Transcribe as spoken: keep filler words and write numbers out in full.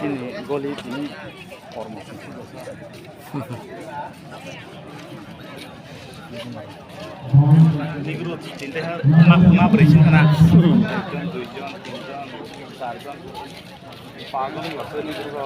Bini goli tini kormo. Negro tinte ha ma ma beri sing kana. Ekjon, duijon, tinjon, charjon, pachjon ni bosor negro.